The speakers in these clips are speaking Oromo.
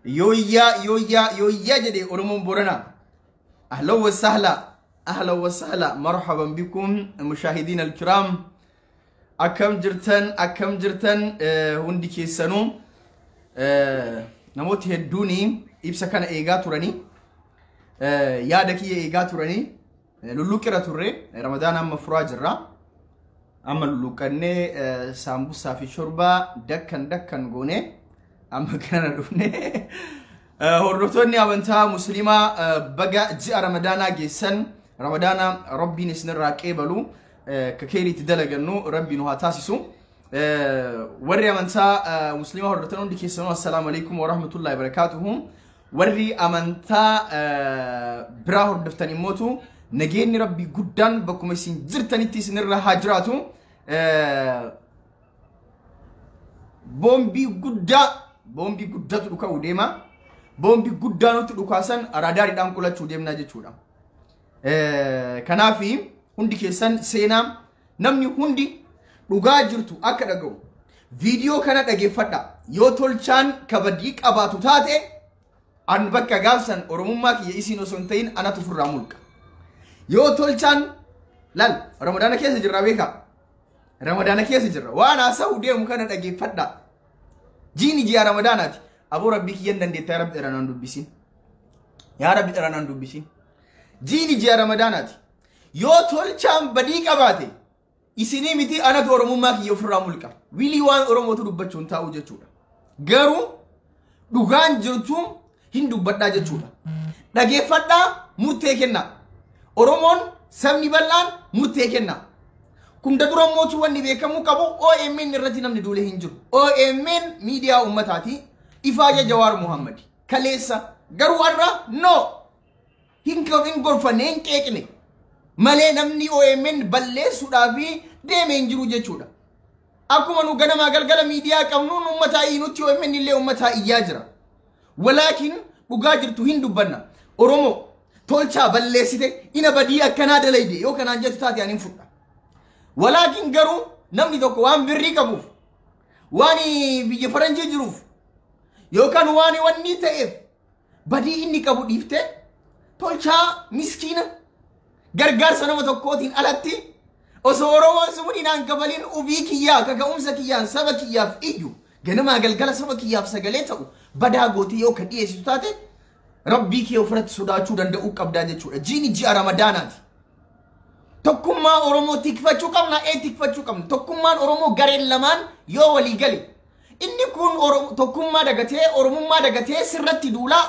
Yooyyaa yooyyaa yooyyaa jedhe Oromoon Booranaa. Ahlan wa sahla, ahlan wa sahla, marhaban bikum mushaahidiin alkiraam. Akkam jirtan, akkam jirtan hundi keessanuu? Namooti hedduun ibsa kana eegaa turanii, yaada kiyya eegaa turanii. Lulluqqira turre, Ramadaan amma furaa jirra. Amma lulluqqannee saambusaa fi shorbaa dakkan dakkan goone amma kana dhufne. Hordoftoonni amantaa Musliimaa, baga ji'a Ramadaanaa geessan. Ramadaana Rabbiin isinirraa qeebalu, ka keeriitti dalagannu Rabbi nu haa taasisu. Warri amantaa Musliimaa hordoftan hundi keessanuu, assalaamu alaikum warahmatullahi wabarakaatuhu. Warri amantaa biraa hordoftan immootu, nageenyi Rabbii guddaan bakkuma isin jirtanitti isinirra haa jiraatu. Boombii guddaa, boombii guddatu dhuka'uu deema. Boombii guddaa nutti dhukaasan raadaariidhaan qolachuu deemna jechuudha. Kanaaf hundi keessan seenaa, namni hundi dhugaa jirtu akka dhaga'u viidiyoo kana dhageeffadha. Yoo Tolchaan kabadii qabaatu taate, an bakka gaafsan Oromummaa kiyya isiin osoo hin ta'in anatu ofirraa mulqa. Yoo Tolchaan lal, Ramadaana keessa jirra beekaa. Ramadaana keessa jirra. Waan haasa'u deemu kana dhageeffadha. Jiini ji'a Ramadaanaati. Aboo Rabbii kiyyan dandeettaa, yaa Rabbi dheeranaan dubbisin. Yaa Rabbi dheeranaan dubbisin. Jiini ji'a Ramadaanaati. Yoo Tolchaan badii qabaate, isinii miti, anatu Oromummaa kiyya ofirraa mulqa. Wilii waan Oromootu dubbachuun taa'u jechuudha. Garuu dhugaan jirtu hin dubbadhaa jechuudha. Dhageeffadhaa, murtee kennaa. Oromoon sabni bal'aan murtee kennaa. Kun dura mootu wanni beekamuu qabu, OMN irratti namni duulee hin jiru. OMN miidiyaa uummataati. Ifaaja Jawaar Muhammad. Kaleessa garuu har'a no, hin gorfanne, hin qeeqne malee namni OMN balleessuudhaaf deeme hin jiru jechuudha. Akkuma nu ganamaa galgala miidiyaa qabnuun uummataa nutti, OMN illee uummataa iyyaa jira. Walaakin dhugaa jirtu hin dubbanna. Oromoo, Tolchaa balleessite, ina badii akkanaa dalayde yoo kanaan jettu taate, ani hin fudha. Walaakin garuu namni tokko waan birrii qabuuf, waan biyya faranjii jiruuf, yookaan waan wanni ta'eef badii inni qabu dhiiftee, Tolchaa miskiina gargaarsa nama tokkootiin alatti osoo Oromoon sumudiinaan kafaliin ubii kiyyaa kaka'umsa kiyyaan saba kiyyaaf iyyu, ganamaa galgala saba kiyyaaf sagalee ta'u badaa gootee yoo kan dhiyeessitu taate, Rabbii kee ofirratti sodaachuu danda'uu qabdaa jechuudha. Jiini ji'a Ramadaanaati. Tokkummaa Oromoo tikfachuu qabna, ee tikfachuu qabna. Tokkummaan Oromoo gareen lamaan yoo walii gale, inni kun tokkummaa dagatee, Oromummaa dagatee sirratti duulaa,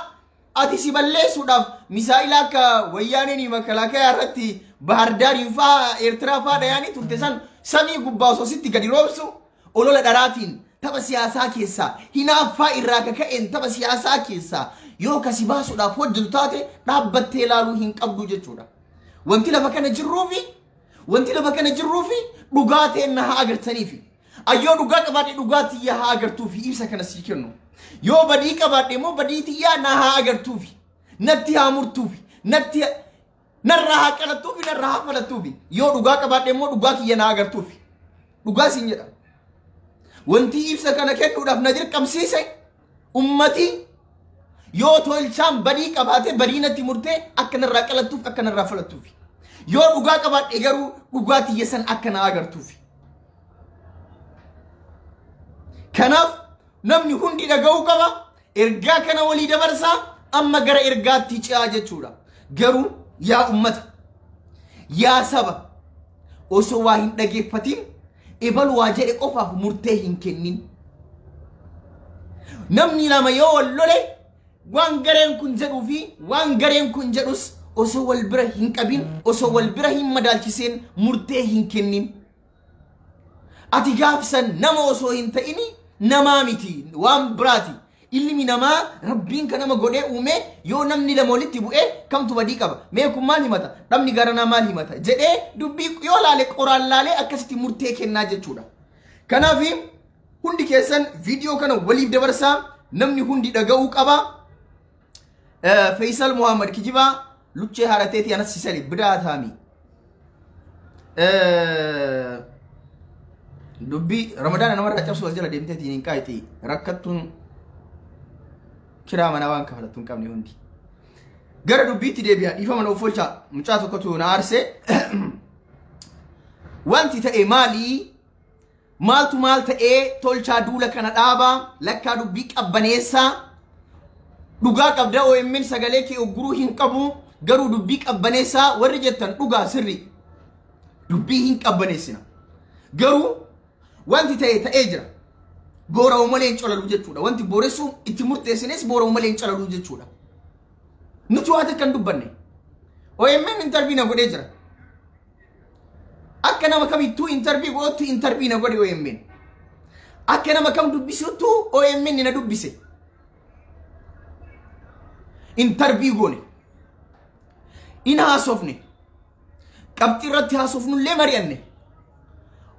ati si balleessuudhaaf misaa'ila akka Wayyaaneen makalaakayaa irratti Bahardaariin faa Eertiraa faa dhayaanii turte san samii gubbaa osoo sitti gadi roobsu, olola dharaatiin tapha siyaasaa keessaa hinaaffaa irraa kaka'een tapha siyaasaa keessaa yoo kasi baasuudhaaf hojjetu taate, dhaabbattee ilaaluu hin qabdu jechuudha. Wanti lafa kana jirruufi, wanti lafa kana jirruufi dhugaa ta'e na haa agartaniifi. Ayyoo dhugaa qabaadhe, dhugaa tiyyaa haa agartuufi ibsa kana sii kennu. Yoo badii qabaadhe immoo badii tiyyaa na haa agartuufi. Natti haa murtuufi. Natti narraa haa qalattuufi, narraa haa falattuufi. Yoo dhugaa qabaadhe immoo dhugaa kiyya na agartuufi. Dhugaa siin jedha. Wanti ibsa kana kennuudhaaf na dirqamsiise, ummati yoo Tolchaan badii qabaate badii natti murtee akka narraa qalattuuf, akka narraa falattuufi. Yoo dhugaa qabaadhe garuu dhugaa tiyya san akka na agartuufi. Kanaaf namni hundi dhaga'uu qaba. Ergaa kana walii dabarsaa, amma gara ergaatti ce'aa jechuudha. Garuu yaa ummata, yaa saba, osoo waa hin dhageeffatin ebalu waa jedhe qofaaf murtee hin kennin. Namni lama yoo wal lole, waan gareen kun jedhuu fi waan gareen kun jedhus osoo wal bira hin qabin, osoo wal bira hin madaalchiseen murtee hin kennin. Ati gaafsan nama osoo hin ta'ini namaa miti, waan biraati. Ilmi namaa Rabbiin kan nama godhee uume, yoo namni lama walitti bu'ee kamtu badii qaba, mee kun maal himata, dhabni garanaa maal himata jedhee dubbii yoo laale, qoraan laalee akkasitti murtee kennaa jechuudha. Kanaaf hundi keessan viidiyoo kana waliif dabarsaa, namni hundi dhaga'uu qaba. Faisal Muhammad kijibaa luchee haarateeti anas sisali bidaa taami. Dubbii Ramadaana namarraa cabsu as jala deemteetiin hin kaayiti rakkattuun kiraa manaa waan kafalattu hin qabne hundi. Gara dubbiitti deebi'a dhiifama na uffolchaa mucaa tokkotu na aarsee wanti ta'e maalii maaltu maal ta'ee tolchaa duula kana dhaabaa lakkaa dubbii qabbaneessaa dhugaa qabda OMN sagalee kee ogguruu hin qabu garuu dubbii qabbaneessaa warri jettan dhugaa sirri dubbii hin qabbaneessina garuu wanti ta'e ta'ee jira boora'u malee hin calalu jechuudha wanti booressuu itti murteessines boora'u malee hin calalu jechuudha nuti waa takka hin dubbanne OMN interview na godhee jira akka nama kamittuu interview godhutti interview na godhe OMN akka nama kam dubbisuttu OMN na dubbise interview goone in haasofne qabxii irratti haasofnullee mari'anne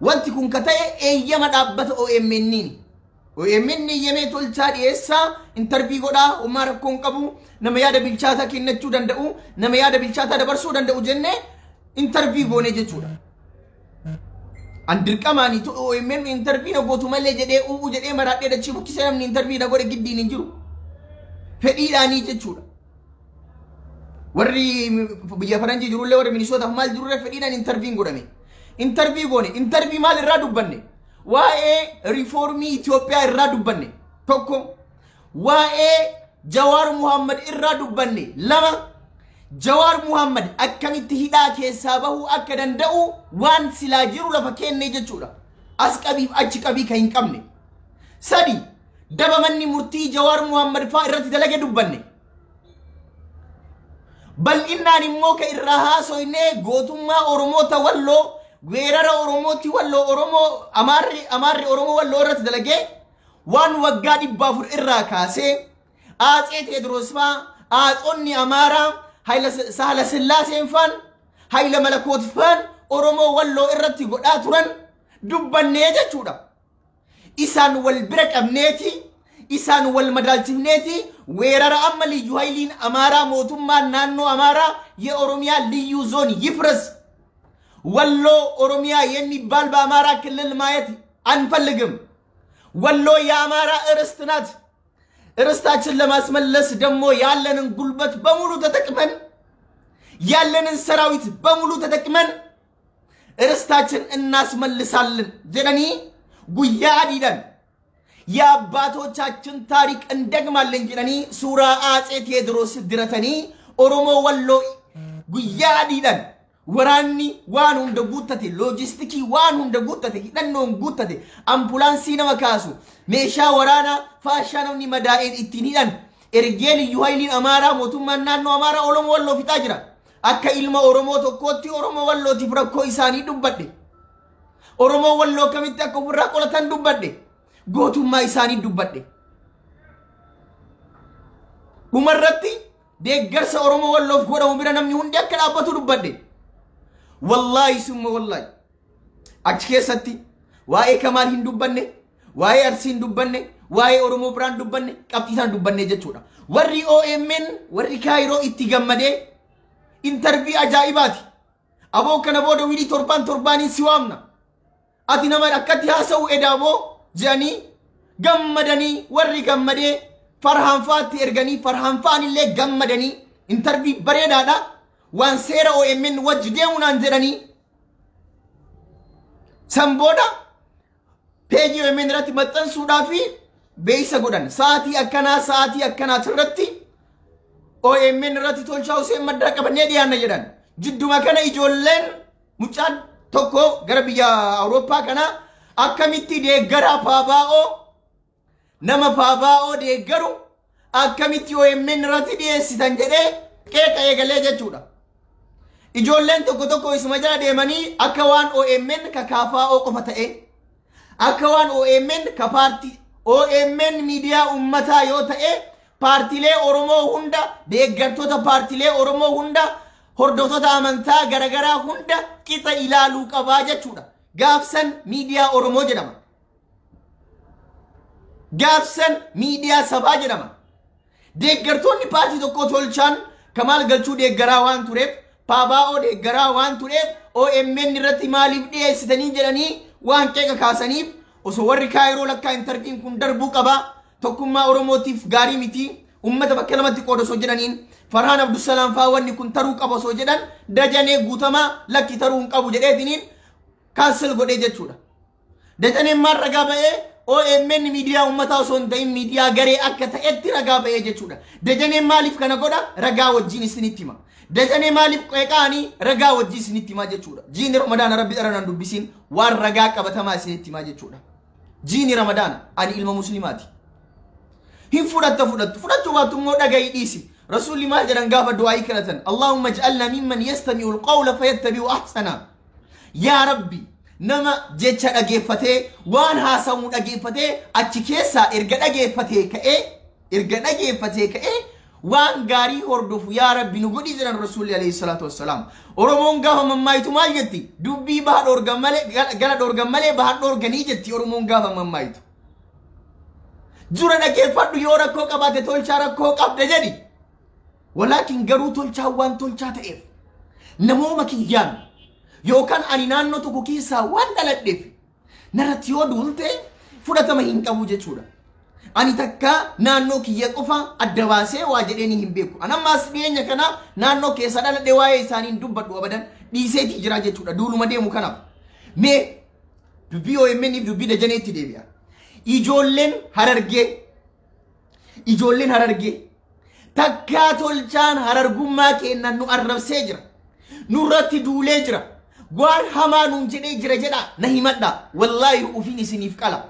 wanti kun ka ta'e eeyyama dhaabbata OMN'n OMN eeyyamee tolchaa dhiyeessaa interview godhaa homaa rakkoo hin qabu nama yaada bilchaataa kennachuu danda'u nama yaada bilchaataa dabarsuu danda'u jennee interview goone jechuudha. An dirqamaanii OMN interview na gootu malee jedhee u'u jedhee maraadhee dachii bukkisee namni interview na godhe giddiin hin jiru. Fedhiidhaanii jechuudha. Warri biyya faranjii jirullee warri Minisootaaf maal jirullee fedhiidhaan interview godhame. Interview goone interview maal irraa dubbanne? Waa'ee riifoormii Itoophiyaa irraa dubbanne tokko waa'ee Jawaar Muhammad irraa dubbanne lama Jawaar Muhammad akkamitti hidhaa keessaa bahuu akka danda'u waan silaa jiru lafa kenne jechuudha. As qabiif achi qabii kan hin qabne. Sadi daba manni murtii Jawaar Muhammad fa'aa irratti dalage dubbanne. Bal'innaan immoo ka irraa haasoynee gootummaa Oromoota Walloo weerara Oromooti Walloo Oromoo Amaarri Oromoo Walloo irratti dalagee waan waggaa 400 irraa kaasee Aatsee Teediroos fa'aa Aatsonni Amaaraa Sahala Sillaaseen faan Hayila Malakoot faan Oromoo Walloo irratti godhaa turan dubbannee jechuudha. Isaan wal bira qabneeti isaan wal madaalchifneeti weerara amma liyyu hayiliin Amaaraa mootummaan naannoo Amaaraa የኦሮሚያ ልዩ ዞን ይፍረስ ወሎ ኦሮሚያ የሚባል በአማራ ክልል ማየት አንፈልግም። ወሎ የአማራ እርስት ናት። እርስታችን ለማስመለስ ደግሞ ያለንን ጉልበት በሙሉ ተጠቅመን ያለንን ሰራዊት በሙሉ ተጠቅመን እርስታችን እናስመልሳለን jedhanii guyyaa adiidhaan የአባቶቻችን ታሪክ እንደግማለን jedhanii suuraa Aatsee Teediroos diratanii Oromoo Walloo guyyaa adiidhaan waraanni waan hunda guuttate loojistikii waan hunda guuttate hidhannoon guuttate ambulaansii nama kaasu meeshaa waraanaa faashaa namni madaa'een ittiin hidhan ergee liyyu hayiliin Amaaraa mootummaan naannoo Amaaraa Oromoo Walloo fixaa jira. Akka ilma Oromoo tokkootti Oromoo Wallootiif rakkoo isaanii dubbadhe. Oromoo Walloo kamitti akka ofirraa qolatan dubbadhe. Gootummaa isaanii dubbadhe. Dhumarratti deeggarsa Oromoo Walloof godhamu bira namni hundi akka dhaabbatu dubbadhe. Wallaahi summa wallaahi. Achi keessatti waa'ee Kamaal hin dubbanne, waa'ee Arsii hin dubbanne, waa'ee Oromoo biraan dubbanne, qabxii isaan dubbanne jechuudha. Warri OMN warri Kaayiroo itti gammadee interview ajaa'ibaati. Aboo kana booda wiilii torbaan torbaaniin si waamna. Ati nama akkatti haasa'u edaaboo jedhanii gammadanii warri gammadee farhaan fa'aatti erganii farhaan fa'aan illee gammadanii interview bareedaadha. Waan seera OMN wajji deemuunaan jedhanii san booda peejii OMN irratti maxxansuudhaa fi beeksisa godhan sa'aatii akkanaa sa'aatii akkanaati irratti OMN irratti Tolchaa Hussein Maddaa qabannee dhiyaanna jedhan. Jidduma kana ijoolleen mucaan tokko gara biyya Awurooppaa kana akkamitti deeggaraa Paabaa'oo nama Paabaa'oo deeggaru akkamitti OMN irratti dhiyeessitan jedhee qeeqa eegalee jechuudha. Ijoolleen tokko tokko isuma jala deemanii akka waan OMN ka KFO qofa ta'e akka waan OMN ka paartii OMN miidiyaa uummataa yoo ta'e paartiilee Oromoo hunda deeggartoota paartiilee Oromoo hunda hordoftoota amantaa garaagaraa hunda qixa ilaaluu qabaa jechuudha. Gaafsan miidiyaa Oromoo jedhama. Gaafsan miidiyaa sabaa jedhama. Deeggartoonni paartii tokko tolchaan Kamaal Galchuu deeggaraa waan tureef Paabaa'oo deeggaraa waan tureef OMN irratti maaliif dhiyeessitanii jedhanii waan qeeqa kaasaniif osoo warri Kaayiroo lakkaa interviin kun darbuu qaba tokkummaa Oromootiif gaarii miti ummata bakka lamatti qooda osoo jedhaniin Farhaan Abdusalaam faa wanni kun taruu qaba osoo jedhan Dajanee Guutamaa lakki taruu hin qabu jedheetiniin cancel godhee jechuudha. Dajaneen maal ragaa ba'ee OMN miidiyaa uummataa osoo hin ta'in miidiyaa garee akka ta'etti ragaa ba'ee jechuudha. Dajaneen maaliif kana godha ragaa wajjin isinitti hima. Dajanee maaliif qeeqaanii ragaa wajjin isinitti himaa jechuudha. Jiini Ramadaana rabbi dharanaan dubbisiin waan ragaa qabatamaa isinitti himaa jechuudha. Jiini Ramadaana ani ilma musliimaati. Hin fudhatta fudhattu fudhachuu baattu immoo dhagahi dhiisi. Rasuulli maal jedhan gaafa du'aayii kadhatan Allahumma ij'alna mimman yastami'u alqawla fayattabi'u ahsana. Yaa Rabbi nama jecha dhageeffatee waan haasawu dhageeffatee achi keessaa erga dhageeffatee ka'ee waan gaarii hordofu yaa Rabbi nu godhi jedhan Rasuulli alayhi salaatu wassalaam. Oromoon gaafa mammaayitu maal jetti? Dubbii baha dhoorgan malee gala dhoorgan malee baha dhoorganii jetti Oromoon gaafa mammaayitu. Jura dhageeffadhu yoo rakkoo qabaate tolchaa rakkoo qabda jedhi. Walaakin garuu tolchaa waan tolchaa ta'eef namooma kiyyaan yookaan ani naannoo tokko keessaa waan dhaladheef narratti yoo duulte fudhatama hin qabu jechuudha. Ani takka naannoo kiyya qofa adda baasee waa jedhee hin beeku. Ani ammaas dhiyeenya kana naannoo keessa dhaladhe waa'ee isaanii hin dubbadhu abadan dhiiseetii jira jechuudha. Duuluma deemu kanaaf. Mee dubbii OMN fi dubbii Dajaneetti deebi'a. Ijoolleen Harargee takkaa tolchaan harargummaa keennan nu arrabsee jira. Nurratti duulee jira. Waan hamaa nuun jedhee jira jedha na himadha. Wallaahi ufiin isiniif qala.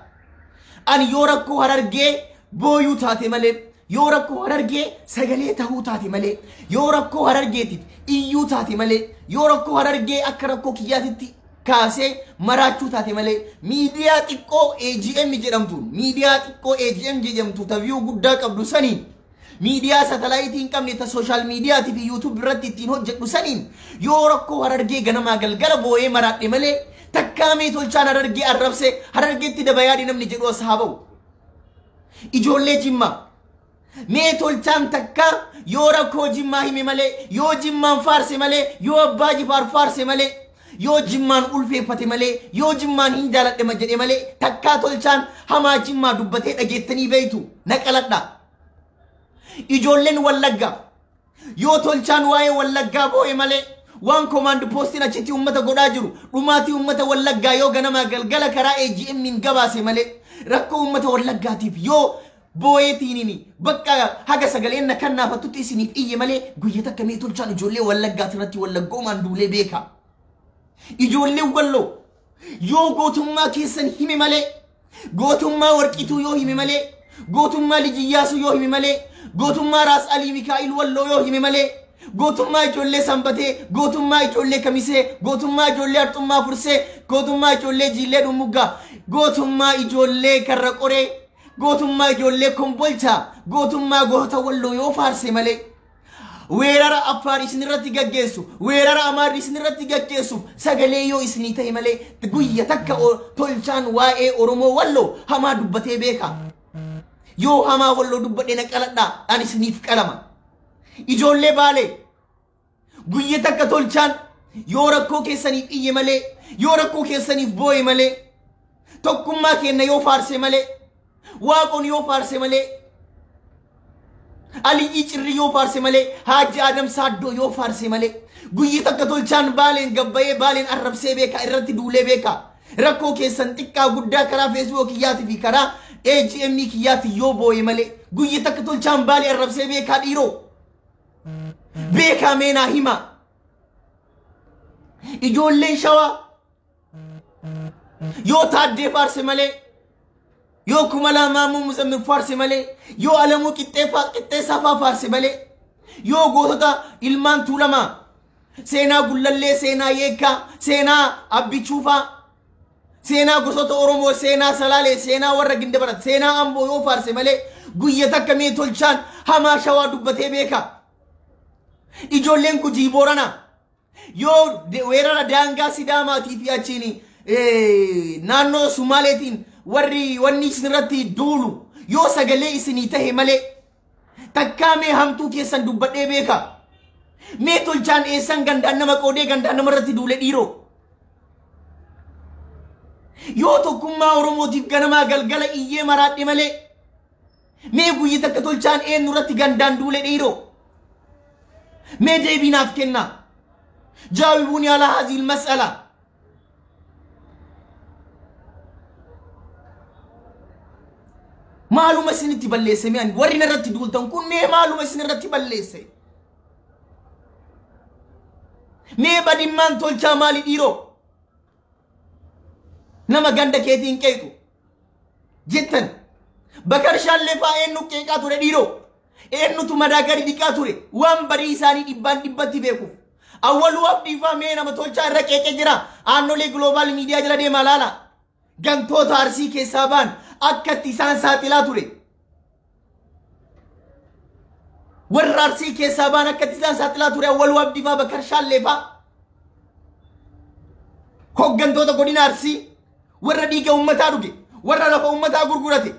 Ani yoo rakkoo Harargee booyuu taate malee, yoo rakkoo Harargee sagalee tahuu taate malee, yoo rakkoo Harargeetiif iyyuu taate malee, yoo rakkoo Harargee akka rakkoo kiyyaatitti kaasee maraachuu taate malee, miidiyaa xiqqoo AGM jedhamtuun, miidiyaa xiqqoo AGM jedhamtu ta viyuu guddaa qabdu saniin, miidiyaa saatalaayitii hin qabne ta sooshaal miidiyaatii fi yuutuub irratti ittiin hojjedhu saniin yoo rakkoo Harargee ganamaa galgala boo'ee maraadhe malee takkaamee tolchaan Harargee arrabsee Harargeetti dabayaadhi namni jedhu as haa ba'u. Ijoollee Jimmaa mee tolchaan takka yoo rakkoo Jimmaa hime malee, yoo Jimmaan faarse malee, yoo Abbaa Jifaar faarse malee, yoo Jimmaan ulfeeffate malee, yoo Jimmaan hin jaaladhe jedhe malee takkaa tolchaan hamaa Jimmaa dubbatee dhageettanii beeytu na qaladha. Ijoolleen Wallaggaa yoo tolchaan waa'ee Wallaggaa boo'e malee waan komaand poostiin achitti uummata godhaa jiru dhumaatii uummata Wallaggaa yoo ganamaa galgala karaa AGM hin gabaase malee rakkoo uummata Wallaggaatiif yoo boo'eetiinini bakka haga sagaleen na kan naafattutti isiniif iyye malee guyya takka mee tolchaan ijoollee Wallaggaati irratti Wallaggoomaan duulee beeka. Ijoolleen Walloo yoo gootummaa keessan hime malee, gootummaa Warqituu yoo hime malee, gootummaa Lijiyyaasuu yoo hime malee, gootummaa Raas Alii Mikaa'il Walloo yoo hime malee, gootummaa ijoollee Sanbatee, gootummaa ijoollee Kamisee, gootummaa ijoollee Arxummaa Fursee, gootummaa ijoollee Jiillee Dhumuggaa, gootummaa ijoollee Karra Qoree, gootummaa ijoollee Kombolchaa, gootummaa goota Walloo yoo faarse malee weerara Affaar isinirratti gaggeessu, weerara Amaarri isinirratti gaggeessuuf sagalee yoo isinii ta'e malee guyya takka tolchaan waa'ee Oromoo Walloo hamaa dubbatee beeka. Yoo hamaa Walloo dubbadhe na qaladhaa, ani isiniif qalama. Ijoollee Baalee guyya takka tolchaan yoo rakkoo keessaniif iyye malee, yoo rakkoo keessaniif boo'e malee, tokkummaa kenna yoo faarse malee, waaqoon yoo faarse malee, Aliyyii Cirrii yoo faarse malee, Haaji Adam Saaddoo yoo faarse malee, guyyi takka tolchaan Baaleen gabbayee Baaleen arrabsee beeka, irratti duulee beeka. Rakkoo keessan xiqqaa guddaa karaa feesbuuk kiyyaatii fi karaa AGM kiyyaatii yoo boo'e malee guyyi takka tolchaan Baalee arrabsee beekaa dhiiroo. Beekaa meenaa hima. Ijoolleen Shawaa yoo Taaddee faarse malee, yoo Kumalaa Maamuu Muzammil faarse malee, yoo Alamuu Qixxeessaa faa faarse malee, yoo gootota ilmaan Tuulamaa, seenaa Gullallee, seenaa Yeekkaa, seenaa Abbichuufaa, seenaa gosoota Oromoo, seenaa Salaalee, seenaa warra Gindabarat, seenaa Amboo yoo faarse malee guyya takka mee tolchaan hamaa Shawaa dubbatee beeka. Ijoolleen Gujii Booranaa yoo weerara daangaa Sidaamaatii fi achiin naannoo Sumaaleetiin warri wanni isinirratti duulu yoo sagalee isinii tahe malee takkaa mee hamtuu keessan dubbadhee beeka. Mee tolchaan eessan gandaan nama qoodee gandaan namarratti duule dhiiroo. Yoo tokkummaa Oromootiif ganamaa galgala iyyee maraadhe malee mee guyyi takka tolchaan eenyu irratti gandaan duule dhiiroo? Mee deebii naaf kennaa. Jaawibuuni alaa haazil mas'ala. Maaluma isinitti balleesse mee ani warri narratti duultan kun mee maaluma isin irratti balleesse? Mee badimmaan tolchaa maali dhiiroo? Nama ganda keetiin qeequ jettan. Bakar Shaallee fa'aa eenyu qeeqaa ture dhiiroo? Eenyutu madaa gadi dhiqaa ture? Waan badii isaanii dhibbaan dhibbatti beekuuf. Awwaluu Abdii fa'aa mee nama tolchaa irra qeeqee jira. Aannolee Global Media jala deemaa laala. Gantoota Arsii keessaa ba'an akkatti isaan saaxilaa ture. Warra Arsii keessaa ba'an akkatti isaan saaxilaa ture. Awwaluu Abdii fa'aa Bakar Shaallee fa'aa. Hoggantoota godina Arsii warra dhiiga uummataa dhuge, warra lafa uummataa gurgurate.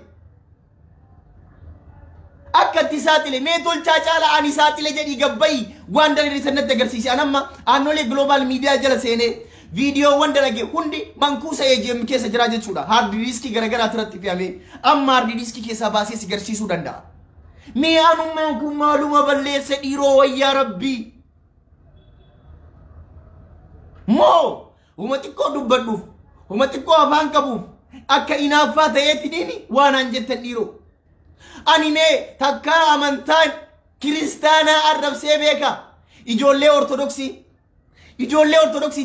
Akkatti saaxile mee tolchaa caalaa ani saaxile jedhii gabbayi waan dalage sanatti agarsiise. An amma aannolee Global Media jala seenee viidiyoowwan dalage hundi mankuusa AGM keessa jira jechuudha. Hard diskii garaagaraa irratti fe'amee amma hard diskii keessaa baasee si garsiisuu danda'a. Mee anummaan kun maaluma balleesse dhiiroo wayyaa rabbii? Moo huma xiqqoo dubbadhuuf, huma xiqqoo afaan qabuuf akka inaaffaa ta'eetti diini waan an jettan dhiiroo. Ani mee takkaa amantaan kiristaanaa arrabsee beeka. Ijoollee Ortodoksii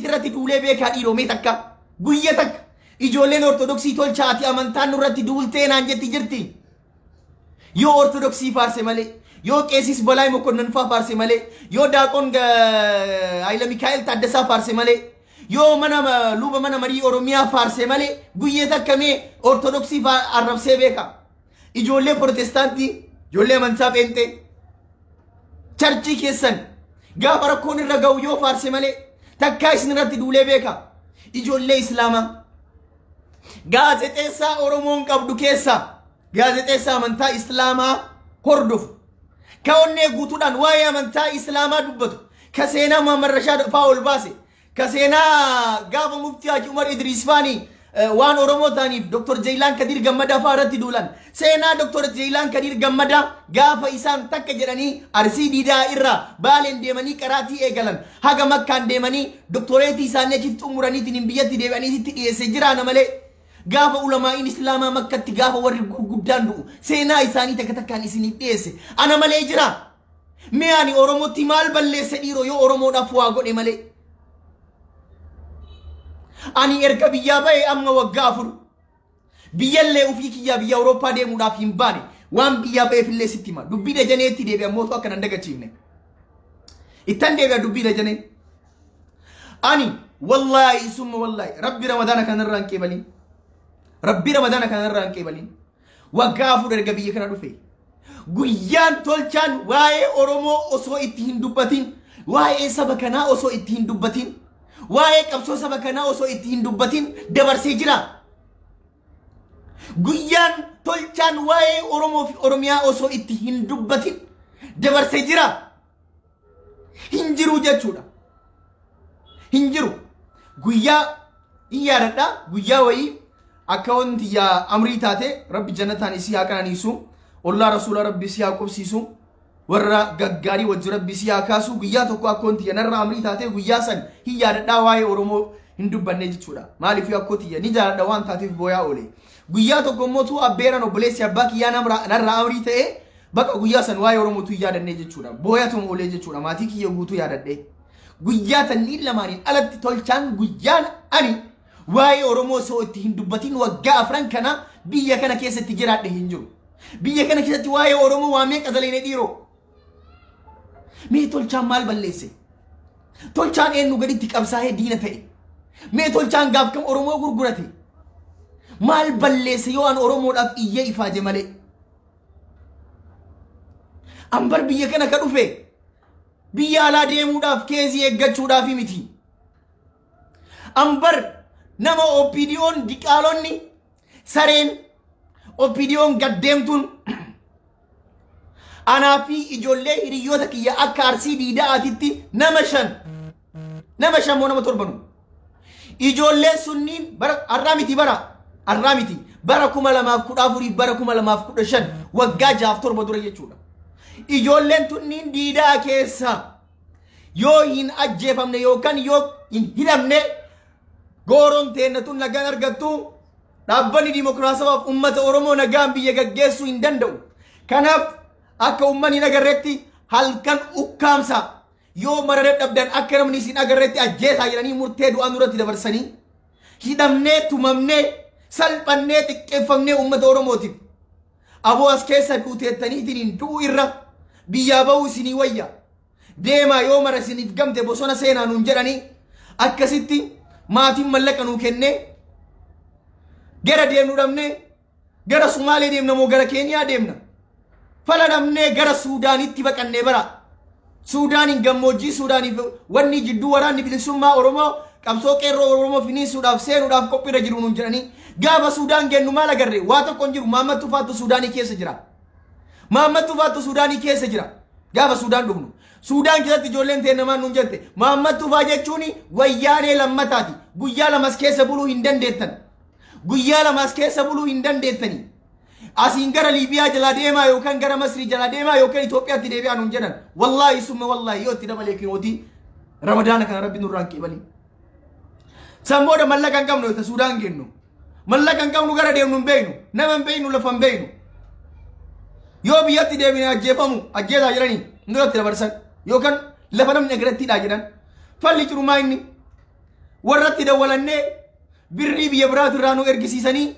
irratti duulee beekaa dhiiroo mee takka guyya takka ijoolleen Ortodoksii tolchaati amantaan nurratti duultee naan jetti jirti. Yoo Ortodoksii faarse malee, yoo qeesis Balaay Mokonnon faa faarse malee, yoo daaqoon Hayila Mikaa'el Taaddasaa faarse malee, yoo mana luba mana marii Oromiyaa faarse malee guyya takka mee Ortodoksii arrabsee beeka. Ijoollee Protestaantii, ijoollee amantaa Pheenxee, charchii keessan gaafa rakkoon irra ga'u yoo faarse malee takkaa isin irratti duulee beeka. Ijoollee Islaamaa gaazexeessaa Oromoon qabdu keessaa gaazexeessaa amantaa Islaamaa hordofu, ka onnee guutuudhaan waa'ee amantaa Islaamaa dubbatu, ka seenaa Muhammad Rashaad fa'aa ol baase, ka seenaa gaafa muftii Haji Umar Idriis faanii waan Oromoo ta'aniif Dr. Jeeyilaan Kadiir Gammadaa fa'aa irratti duulan. Seenaa Dr. Jeeyilaan Kadiir Gammadaa gaafa isaan takka jedhanii Arsii Diidaa irraa Baaleen deemanii qaraatii eegalan. Haga Makkaan deemanii doktoreetii isaanii achitti xumuraniitiin hin biyyatti deebi'anii sitti dhiyeesse jiraana malee. Gaafa ulamaa'iin Islaamaa Makkatti gaafa warri gurguddaan du'u seenaa isaanii takka takkaan isiniif dhiyeesse. Ana malee jira. Mee ani Oromootti maal balleesse dhiiroo yoo Oromoodhaaf waa godhe malee? Ani erga biyyaa ba'e amma waggaa 4 biyyallee ofii kiyyaa biyya Awurooppaa deemuudhaaf hin baane. Waan biyyaa ba'eef illee sitti hima. Dubbii dajaneetti deebi'a mootu akka nan dagachiifne. Ittan deebi'a dubbii dajanee. Ani wallaahi summa wallaahi rabbi ramadaana kanarraa hin qeebaliin. Rabbi ramadaana kanarraa hin qeebaliin. Waggaa 4 erga biyya kana dhufe. Guyyaan tolchaan waa'ee Oromoo osoo itti hin dubbatin, waa'ee saba kanaa osoo itti hin dubbatin, waa'ee qabsoo saba kanaa osoo itti hin dubbatin dabarsee jira. Guyyaan tolchaan waa'ee Oromoo fi Oromiyaa osoo itti hin dubbatin dabarsee jira. Hin jiru jechuudha. Hin jiru. Guyyaa hin yaadadha. Guyyaa wayii akka wanti yaa amrii taate rabbi jannataan isii haa qananiisu, ollaa rasuula rabbi isii haa qubsiisu, warra gaggaarii wajji rabbi isii haa kaasu. Guyyaa tokko akka wanti narra amrii taate guyyaa san hin yaadadhaa waa'ee Oromoo hin dubbanne jechuudha. Maaliif akkoo tiyya ni jaaladha waan taateef booyaa oole. Guyyaa tokko immoo tuu abbeeran obboleessi abbaa kiyyaa narra amrii ta'e bakka guyyaa san waa'ee Oromootu hin yaadanne jechuudha. Booyatuma oolee jechuudha. Maatii kiyya guutuu yaadadhe. Guyyaa tanniin lamaaniin alatti tolchaan guyyaan ani waa'ee Oromoo osoo itti hin dubbatin waggaa 4 kana biyya kana keessatti jiraadhe hin jiru. Biyya kana keessatti waa'ee Oromoo waa meeqa dalagne dhiiroo? Mee tolchaan maal balleesse? Tolchaan eenyu gaditti qabsaa'ee diina ta'e? Mee tolchaan gaaf kam Oromoo gurgurate? Maal balleesse yoo an Oromoodhaaf iyyee ifaaje malee? Ambar biyya kana ka dhufe biyya alaa deemuudhaaf keezii eeggachuudhaaf miti. Ambar nama OPDO'n diqaalonni sareen OPDO'n gaddeemtuun anaa fi ijoollee hiriyoota kiyya akka Arsii Diidaa'aatitti nama 5 moo nama 7 nu. Ijoolleen sunniin bara har'aa miti bara har'aa miti bara 2014 bara 2015 waggaa 6-7 dura jechuudha. Ijoolleen tunniin diidaa keessa yoo hin ajjeefamne yookaan yoo hin hidhamne gooroon teenna tun nagaan argattu dhaabbanni dimokiraatawaaf uummata Oromoo nagaan biyya gaggeessuu hin danda'u. Kanaaf akka uummanni hin agarreetti halkan ukkaamsa yoo mara dadhabdan akka namni isin agarreetti ajjeesaa jedhanii murtee du'aa nurratti dabarsanii hidhamnee tumamnee salphannee xiqqeeffamnee uummata Oromootiif aboo as keessa duuteettaniitiin du'u irra biyyaa ba'uu isinii wayya deemaa yoo mara isiniif gamte bosona seenaa nuun jedhanii akkasitti maatiin mallaqa nuu kennee gara deemnu dhabnee gara Sumaalee deemna moo gara Keeniyaa deemna fala dhabnee gara Suudaanitti baqannee bara Suudaaniin gammoojjii Suudaaniif wanni jidduu waraanni bilisummaa Oromoo qabsoo qeerroo Oromoo finiisuudhaaf seenuudhaaf qophiirra jiru nuun jedhanii gaafa Suudaan gennu maal agarre waa tokko hin jiru. Maammat Tufaattu Suudaanii keessa jira. Maammat Tufaattu Suudaanii keessa jira. Gaafa Suudaan dhufnu Suudaan keessatti ijoolleen ta'e namaan nuun jette Maammat Tufaa jechuun wayyaanee lammataati. Guyyaa lamas keessa buluu hin dandeettan. Guyyaa lamas keessa buluu hin dandeettani. Asiin gara Liibiyaa jalaa deemaa yookaan gara Masrii jalaa deemaa yookaan Itoophiyaatti deebi'aa nuun jedhan. Wallaahi summa wallaahi yoo itti dabalee kinootii Ramadaana kana rabbi nurraan qeebalii. San booda mallaqa hin qabnu Suudaan gennu. Mallaqa hin qabnu gara deemnu hin beeknu. Nama hin beeknu lafa hin beeknu. Yoo biyyatti deebine ajjeefamu ajjeesaa jedhanii nurratti dabarsan yookaan lafa namni agarattiidhaa jedhan. Falli cirumaa inni warratti dawwalannee birrii biyya biraatu irraa nu ergisiisanii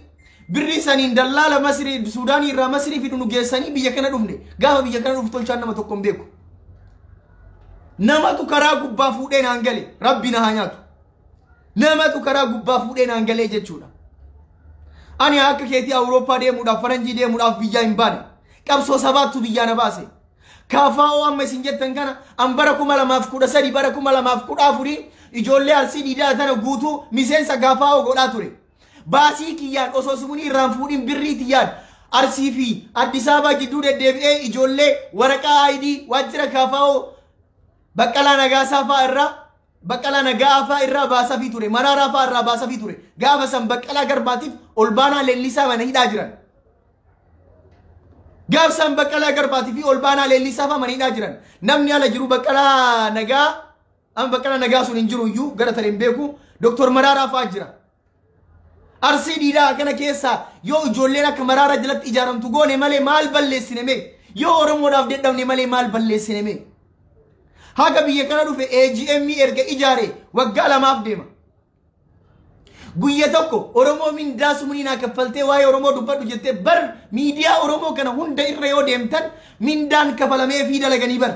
birrii saniin dallaala Masrii Suudaanii irraa Masrii fidu nu geessanii biyya kana dhufne. Gaafa biyya kana dhufu tolchaan nama tokko hin beeku. Namatu karaa gubbaa fuudhee naan gale rabbi na haa nyaatu. Namatu karaa gubbaa fuudhee naan galee jechuudha. Ani akka keetii Awurooppaa deemuudhaaf faranjii deemuudhaaf biyyaa hin baane. Qabsoo sabaattu biyyaa na baase. Kaafaa'oo amma isin jettan kana an bara 2013 bara 2014 ijoollee Arsii diidaa tana guutuu miseensa Kaafaa'oo godhaa ture. Baasii kiyyaan osoo sumunii irraan fuudhin birrii tiyyaan Arsii fi Addis Ababaa jidduu deddeebi'ee ijoollee waraqaa ID waajjira Kaafaa'oo Baqqalaa Nagaasaa fa'aa irraa Baqqalaa Nagaa fa'aa irraa baasafii ture. Maraaraa fa'aa irraa baasafii ture. Gaafa san Baqqalaa Garbaatiif Olbaanaa Leellisaa mana hidhaa jiran. Gaafa san Baqqalaa Garbaatii fi Olbaanaa Leellisaa fa'aa mana hidhaa jiran. Namni ala jiru Baqqalaa Nagaa amma Baqqalaa Nagaa sun hin jiru iyyuu gara tareen beeku Dooktor Maraaraa fa'aa jira. Arsii diidaa kana keessaa yoo ijoolleen akka Maraaraa jalatti ijaaramtu goone malee maal balleessine mee? Yoo Oromoodhaaf dadhabne malee maal balleessine mee? Haga biyya kana dhufe AGM erga ijaare waggaa 2 deema. Guyya tokko Oromoo mindaa sumunii naa kaffaltee waa'ee Oromoo dubbadhu jettee bar miidiyaa Oromoo kana hunda irra yoo deemtan mindaan kafalamee fi dalaganii bar.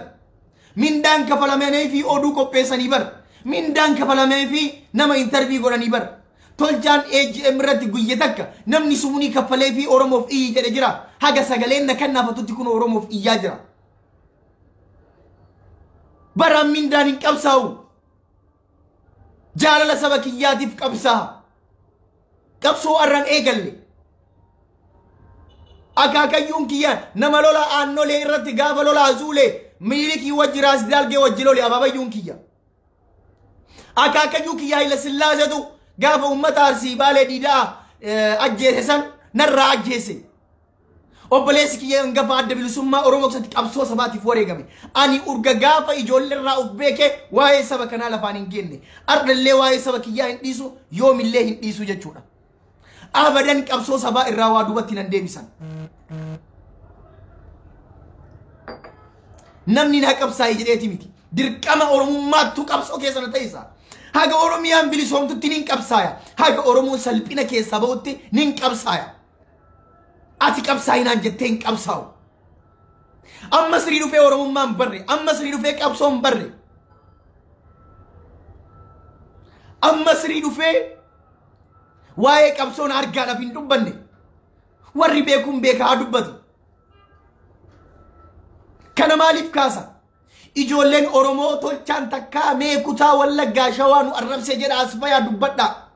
Mindaan kafalamee fi oduu qopheessanii bar. Mindaan kafalamee fi nama intarvii godhanii bar. Tolchaan AGM irratti guyya takka namni sumunii kaffalee fi Oromoof iyyi jedhe jira. Haga sagaleen na kannaafatutti kun Oromoof iyyaa jira. Bara mindaan hin qabsaa'u. Jaalala saba kiyyaatiif qabsaa'a. Qabsoo arraan eegalle. Akaakayyuun kiyyaan nama lola aannolee irratti gaafa lola azuulee miilikii wajji raas daalgee wajji lole abaabayyuun kiyya. Akaakayyuu kiyyaa Haayila Sillaaseetu gaafa uummata Arsii Baalee diidaa ajjeese san narraa ajjeese. Obboleessi kiyya hangafa adda bilisummaa Oromoo keessatti qabsoo sabaatiif wareegame. Ani urga gaafa ijoollee irraa of beekee waa'ee saba kanaa lafaan hin geenne. Ardallee waa'ee saba kiyyaa hin dhiisu yoomillee hin dhiisu jechuudha. Abadan qabsoo sabaa irraa waa duubatti nan deebisan. Namni na qabsaa'e jedheeti miti. Dirqama Oromummaattu qabsoo keessa na ta'isa. Haga Oromiyaan bilisoomtutti nin qabsaaya. Haga Oromoon salphina keessaa ba'utti nin qabsaaya. Ati qabsaa'inaan jettee hin qabsaa'u. Amma sirii dhufee Oromummaan barre. Amma sirii dhufee qabsoon barre. Amma sirii dhufee waa'ee qabsoon argaadhaaf hin dubbanne. Warri beekuun beekaa haa dubbatu. Kana maaliif kaasa? Ijoolleen Oromoo tolchaan takkaa mee kutaa Wallaggaa Shawaa nu arrabsee jedha as bayaa dubbadhaa.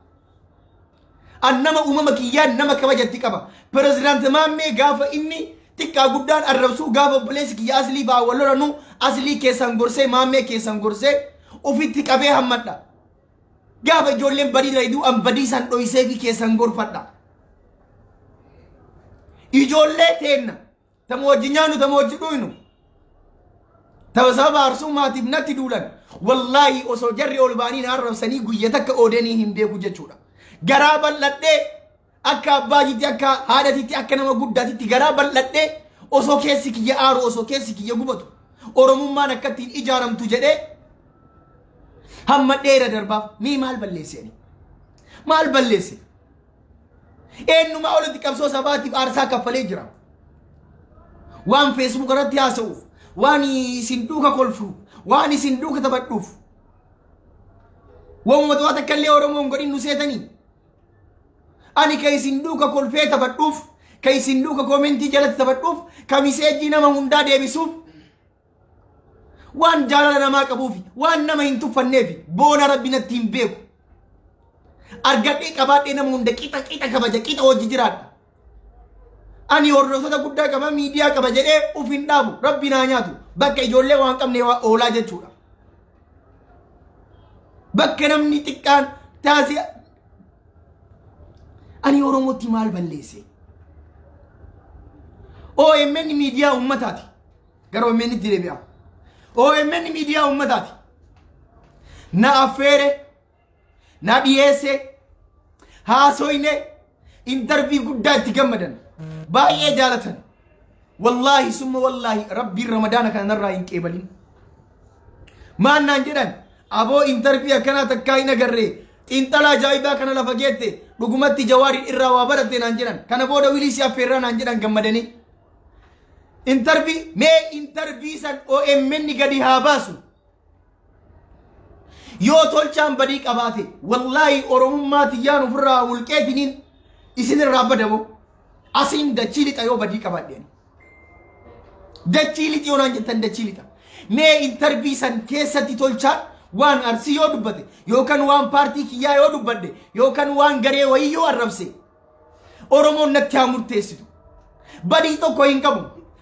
An nama uumama kiyyaan nama kabajatti qaba. Pirezidaanti Maammee gaafa inni xiqqaa guddaan arrabsuu gaafa obboleessi kiyya aslii ba'aa wal lolanuu aslii keessan gorsee Maammee keessan gorsee ofitti qabee hammadha. Gaafa ijoolleen badii dalayduu an badii san dhoysee fi keessan gorfadha. Ijoollee teenna tama wajji nyaannu tama wajji dhuynu tama sababa arsummaatiif natti duulan wallaahi osoo jarri ol ba'anii na arrabsanii guyya takka oodanii hin beeku jechuudha. Garaa bal'adhee akka abbaatitti akka haadhatitti akka nama guddaatitti garaa bal'adhee osoo keessi kiyya aaru osoo keessi kiyya gubatu Oromummaan akka ittiin ijaaramtu jedhee hamma dheera darbaaf mii maal balleesse ani? Maal balleesse? Eenyumaa olitti qabsoo sabaatiif aarsaa kaffalee jira. Waan Facebook irratti haasa'uuf, waan isin duuka kolfuuf, waan isin duuka taphadhuuf. Waanuma to'ata akka illee Oromoon godhin nu seetanii. Ani ka isin duuka kolfee taphadhuuf, ka isin duuka koomentii jalatti taphadhuuf, ka miseejii nama hundaa deebisuuf, waan jaalala namaa qabuufi, waan nama hin tuffanneefi, boona rabbi natti hin beeku. Argadhee qabaadhee nama hunda qixa qixa kabaja qixa hojii jiraadha. Ani hordoftoota guddaa qaba miidiyaa qaba jedhee uf hin dhaabu rabbi naa nyaatu bakka ijoollee waan qabne oolaa jechuudha. Bakka namni xiqqaan taasise ani Oromootti maal balleesse? OMN miidiyaa uummataati. Gara OMN itti deebi'a. OMN miidiyaa uummataati. Na affeere, na dhiyeesse, haasoyne, intarvii guddaa itti gammadan, baay'ee jaalatan. Wallaahi summa wallaahi rabbiin ramadaana kana narraa hin qeebalin. Maal naan jedhan aboo intarvii akkanaa takkaa hin agarree xiinxala ajaa'ibaa kana lafa geette dhugumatti Jawaariin irraa waa baratte naan jedhan. Kana booda wilii si affeerraa naan jedhan gammadanii. Intarvii mee intarvii san OMN gadi haa baasu. Yoo tolchaan badii qabaate wallaahi Oromummaa tiyyaan ofirraa mulqeetiniin isin irraa badamoo asiin dachii lixa yoo badii qabaadhe. Dachii lixi yoo naan jettan dachii lixa. Mee intarvii san keessatti tolchaan waan Arsii yoo dubbate yookaan waan paartii kiyyaa yoo dubbadhe yookaan waan garee wayii yoo arrabse Oromoon natti haa murteessitu. Badii tokko hin qabu.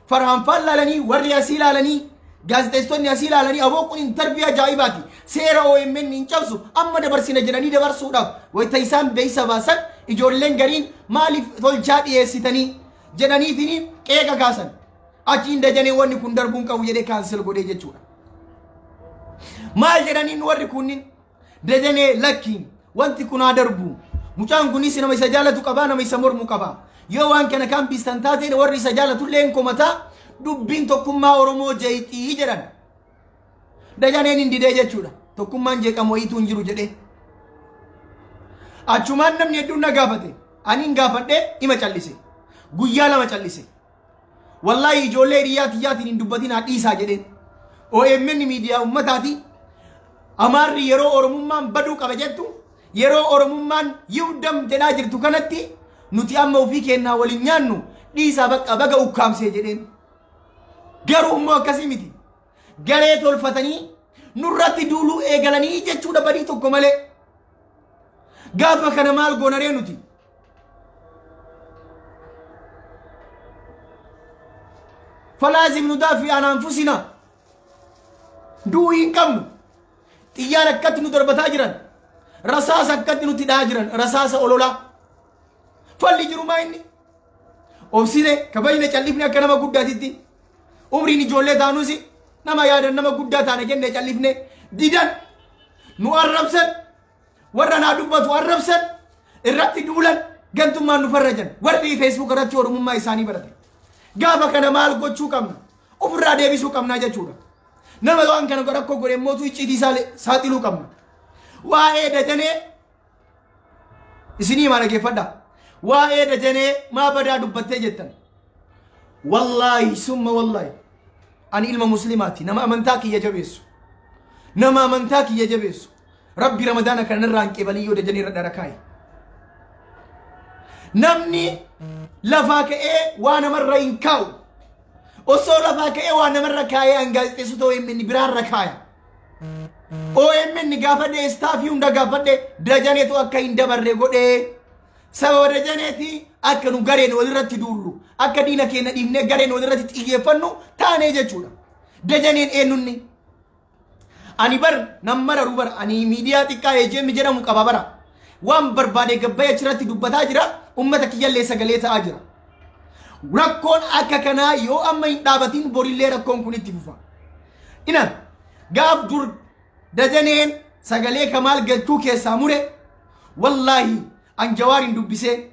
Farhaan faan laalanii warri asii laalanii gaazexeessitoonni asii laalanii aboo kun intarvii ajaa'ibaati. Seera OMN hin cabsu amma dabarsina jedhanii dabarsuudhaaf wayita isaan beeksisa baasan ijoolleen gariin maaliif tolchaa dhiyeessitanii jedhaniitiin qeeqa kaasan. Achiin dajanee wanni kun darbuun qabu jedhee kaansel godhee jechuudha. Maal jedhaniin warri kunniin dajanee lakkiin wanti kun haa darbu. Mucaan kunis nama isa jaalatu qabaa nama isa mormu qabaa. Yoo waan kana kan biistan taateen warri isa jaalatullee hin komataa dubbiin tokkummaa Oromoo jeeqxii jedhan. Dajaneen hin didee jechuudha. Tokkummaan jeeqamu wayiitu hin jiru jedhee. Achumaan namni hedduun na gaafate. Ani hin gaafadhee ima callise. Guyyaa lama callise. Wallaahi ijoollee hiriyaa tiyyaatiin hin dubbatin haa dhiisaa jedheen. OMN miidiyaa uummataati. Amaarri yeroo Oromummaan baduu qaba jettu yeroo Oromummaan yiwdam jedhaa jirtu kanatti nuti amma ofii kennaa waliin nyaannu dhiisaa bakka baga ukkaamsee jedheen. Garuu immoo akkasii miti. Garee tolfatanii nurratti duuluu eegalanii jechuudha badii tokko malee. Gaafa kana maal goonaree nuti? Falaazim nu daafi an anfusina. Du'uu hin qabnu. Xiyyaan akkatti nu darbataa jiran. Rasaasa akkatti nutti dhahaa jiran. Rasaasa ololaa. Falli jiru maa inni? Obsine kabajne callifne akka nama guddaatitti. Umriin ijoollee taanus nama yaadan nama guddaa taane jennee callifne didan nu arrabsan warra naa dubbatu arrabsan irratti duulan gantummaan nu farrajan warri Facebook irratti Oromummaa isaanii barate. Gaafa kana maal gochuu qabna? Ofirraa deebisuu qabnaa jechuudha. Nama waan kana rakkoo godhe mootu icciitii saaxiluu qabna. Waa'ee dajanee isinii maa dhaggeeffadhaa. Waa'ee dajanee maa badaa dubbattee jettan. Wallaahi summa wallaahi. Ani ilma muslimaati nama amantaa kiyya jabeessu. Nama amantaa kiyya jabeessu. Rabbi ramadaana kanarraa hin qeebalin yoo dajanee irra dhara kaaye. Namni lafaa ka'ee waa namarra hin kaa'u. Osoo lafaa ka'ee waa namarra kaayee an gaazexeessota OMN biraarra kaaya. OMN gaafadhe istaafii hunda gaafadhe dajaneetu akka hin dabarre godhee sababa dajaneeti akka nu gareen walirratti duullu akka diina keenya dhiifnee gareen walirratti xiyyeeffannu taanee jechuudha. Dajaneen eenyunni? Ani bar nan mararu bar ani miidiyaa xiqqaa AJM jedhamu qaba bara. Waan barbaade gabbayee achirratti dubbataa jira. Uummata kiyyallee sagalee ta'aa jira. Rakkoon akka kanaa yoo amma hin dhaabatin borillee rakkoon kun itti fufa. Ina gaaf dur Dajaneen sagalee Kamaal Galchuu keessaa mure, wallaahi an Jawaarin dubbisee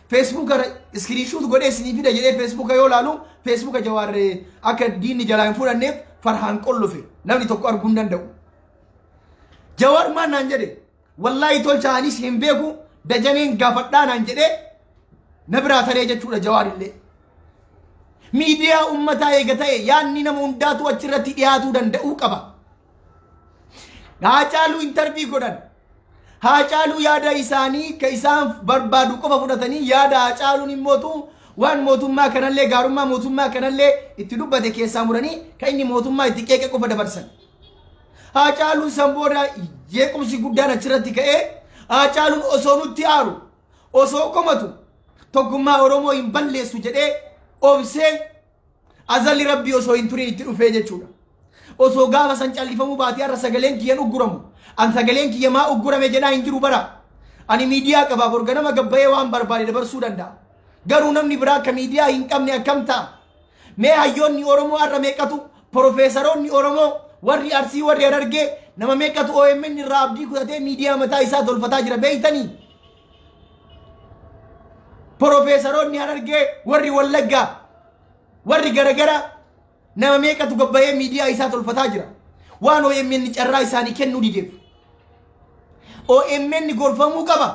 Feesbuuka screenshot godhee isinii fida jedhee Feesbuuka yoo laalu Feesbuuka Jawaar akka diinni jalaa hin fudhanneef farhaan qollufe namni tokko arguu hin danda'u. Jawaar maal naan jedhe? Wallaahi tolcha anis hin beeku, Dajaneen gaafadhaa naan jedhee na biraa taree jechuudha Jawaar illee. Miidiyaa uummataa eega ta'e yaadni nama hundaatu achirratti dhiyaatuu danda'uu qaba. Haacaaluu interview godhan. Haacaaluu yaada isaanii ka isaan barbaadu qofa fudhatanii yaada Haacaaluun immootu waan mootummaa kanallee gaarummaa mootummaa kanallee itti dubbate keessaa muranii kan inni mootummaa itti qeeqe qofa dabarsan. Haacaaluun san booda jeequmsi guddaan achirratti ka'ee Haacaaluun osoo nutti aaru osoo komatu tokkummaa Oromoo hin balleessu jedhee obsee azalli rabbii osoo hin turin itti dhufee jechuudha. Osoo gaafa san callifamuu baatee har'a sagaleen kiyyan ugguramu. An sagaleen kiyya maa uggurame jedhaa hin jiru bara. Ani miidiyaa qaba borga nama gabbayee waan barbaade dabarsuu danda'a. Garuu namni biraa akka miidiyaa hin qabne akkam ta'a? Mee hayyoonni Oromoo har'a meeqatu, profeesaroonni Oromoo warri Arsii warri Harargee nama meeqatu OMN irraa abdii kutatee miidiyaa mataa isaa tolfataa jira beeytanii? Profeesaroonni Harargee warri Wallaggaa warri garagara nama meeqatu gabbayee miidiyaa isaa tolfataa jira. Waan OMN carraa isaanii kennuu dideef. OMN gorfamuu qaba.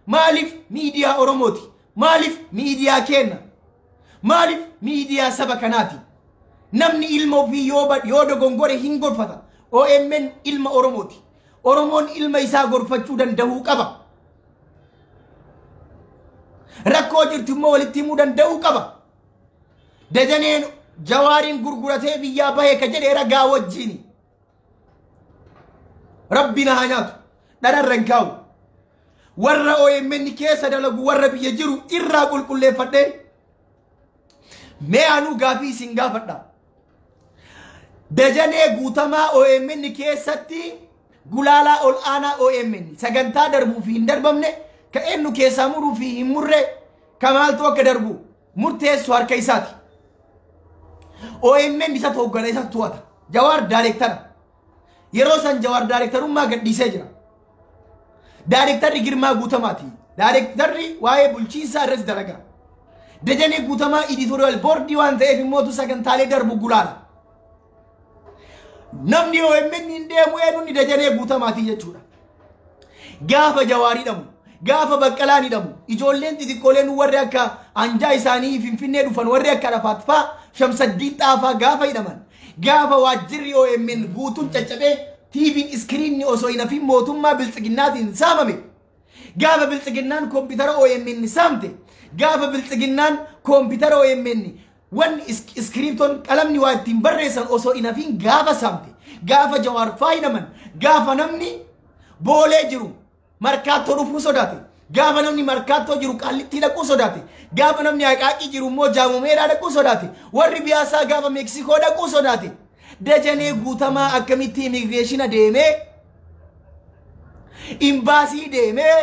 Maaliif miidiyaa Oromooti? Maaliif miidiyaa kenna? Maaliif miidiyaa saba kanaati? Namni ilma ofii yoo dogongore hin gorfata. OMN ilma Oromooti. Oromoon ilma isaa gorfachuu danda'uu qaba. Rakkoo jirtu immoo walitti himuu danda'uu qaba. Dajaneen Jawaariin gurguratee biyyaa bahee ka jedhee ragaa wajjiini. Rabbi na haa nyaatu. Dhararra hin kaa'u. Warra OMN keessa dalagu warra biyya jiru irraa qulqulleeffadhee mee anuu gaafii isin gaafadha. Dajanee Guutamaa OMN keessatti gulaalaa ol aanaa OMN sagantaa darbuu fi hin darbamne ka eenyu keessaa muruu fi hin murre ka maaltu akka darbu murteessu harka isaati. OMN isa hooggana isa to'ata. Jawaar daayireektara. Yeroo san Jawaar daayireektarummaa gadhiisee jira. Daayireektarri Girmaa Guutamaati. Daayireektarri waa'ee bulchiinsaa irratti dalaga. Dajanee Guutamaa editorial board waan ta'eef immootu sagantaalee darbu gulaala. Namni OMN hin deemu eenyuun Dajanee Guutamaati jechuudha. Gaafa Jawaar hidhamu, gaafa Baqqalaan hidhamu, ijoolleen xixiqqooleen warri akka anjaa isaanii Finfinnee dhufan warri akka Arafaat fa'aa Shamsaddiin Xaafaa gaafa hidhaman, gaafa waajjirri OMN guutuun caccabee TV'n iskiriinni osoo hin hafin mootummaa biltsiginnaatiin saamame. Gaafa biltsiginnaan koompitara OMN saamte, gaafa biltsiginnaan koompitara OMN wanni iskiriiptoon qalamni waa ittiin barreessan osoo hin hafin gaafa saamte, gaafa Jawaar faa hidhaman, gaafa namni Boolee jiru Markaattoo dhufuu sodaate, gaafa namni Markaattoo jiru Qaallittii dhaquu sodaate, gaafa namni Haqaaqii jiru immoo Jaamomeeraa dhaquu sodaate, warri Biyaasaa gaafa Meeksikoo dhaquu sodaate, Dajanee Guutamaa akkamitti immigireeshina deemee, imbaasii deemee,